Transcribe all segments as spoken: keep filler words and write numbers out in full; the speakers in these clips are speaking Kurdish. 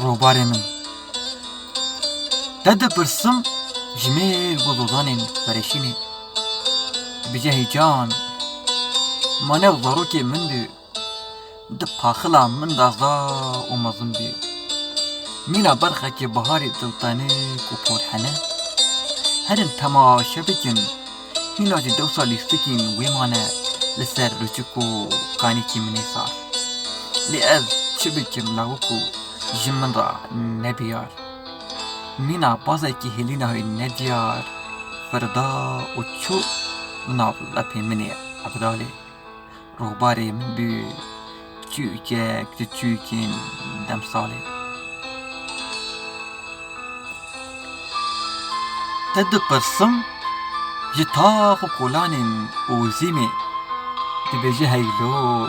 Robarê min. Te dipirsim ji mêr û zodanên Bereşînê. Dibêje heycan, ma ne zarokê min bû, di paxila min de za û mezin bû. Mîna berxekê biharê diltenik û porhene. Herin temaşe bikin, hîna jî dewsa lîstikên wê mane li ser riçik û kanîkî min ê sar. Lê ez çi bikim lawik û ji min re nebiyar. Mîna bazekî hêlîna wê nediyar, firda û çû li nav lepê min ê Evdalê. Robarê min bû çûkek ji çûkên demsalê. Te dipirsim ji tax û kolanên Ozîmê, dibêje heylo,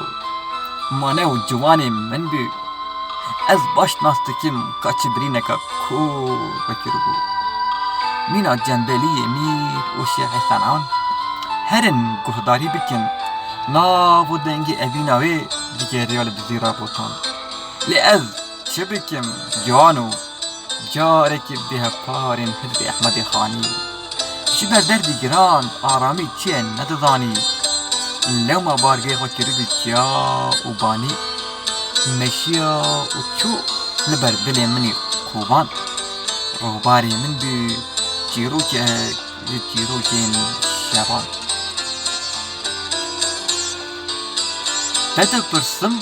mane û ciwanê min bû. Ez baş nas dikim ka çi birîneka kor vekiribû. Mîna cembeliyê mîr û şêxê Senan. Herin guhdarî bikin, nav û dengê evîna wê digeriya li dizî rabotan. Lê ez çi bikim, ciwano? Carekî bêhevkarên Hizbê Ehmedê Xanî. Ji ber derdî giran aramî çi ye nedizanî. Lewma bargê xwe kiribû çiya û banî. Meşiya û çû li ber dilê min î kovan. Robarê min bû çîrokek ji çîrokên şevan. Te dipirsim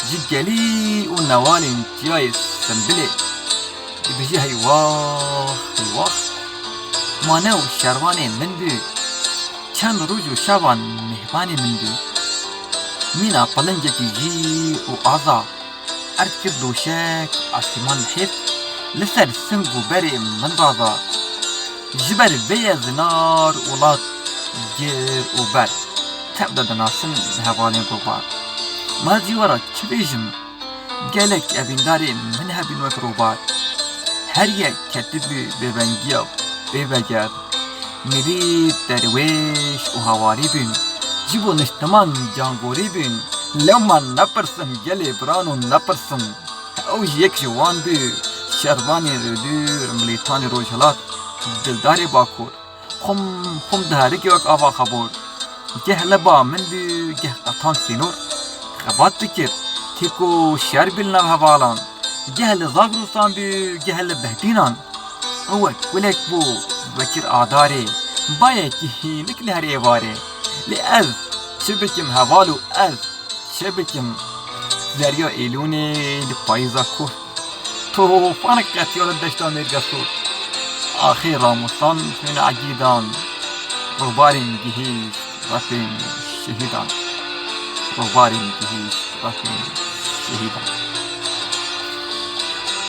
ji gelî û newalên çiyayê Simbilê. Dibêje heywax, heywax. Mane û şervanê min bû. Çend roj û şevan mêhvanê min bû. Mîna qilingekî jî û aza. Erd kir doşek, asîman hêf, li ser sing û berê min raza. Ji ber vê ye zinar û lat, gir û ber, tev de dinasin hevalên Robar. Ma ez jî we re çi bêjim? Gelek evîndarê min hebîn wek Robar. Her yek ketibû bêvengiya bêveger. Mirîd, derwêş û hawarî bûn. Ji bo niştiman cangorî bûn. Lewma nepirsin gelê biran û nepirsin. Ew jî yek ji wan bû. Şervanê Rûdûr, milîtanê Rojhilat, dildarê Bakur. Xum xum diherikê wek ava xebor. Geh li ba min bû, geh qetand sînor. Xebat dikir, têko şer bî li nav hevalan. Geh li Zagrûsan bû, geh li Behdînan. Ew wek gulek bû, vekir adarê. Bayekî hînik li her êvarê. Lê ez çi bikim heval û ez çi bikim? Zeriya Êlûnê li payîza kurt. Tofanek qetiya li deşta Mêrgesûr. Axê ramusan xwîna egîdan. Robarên gihîşt refên şehîdan. Robarên gihîşt refên şehîdan.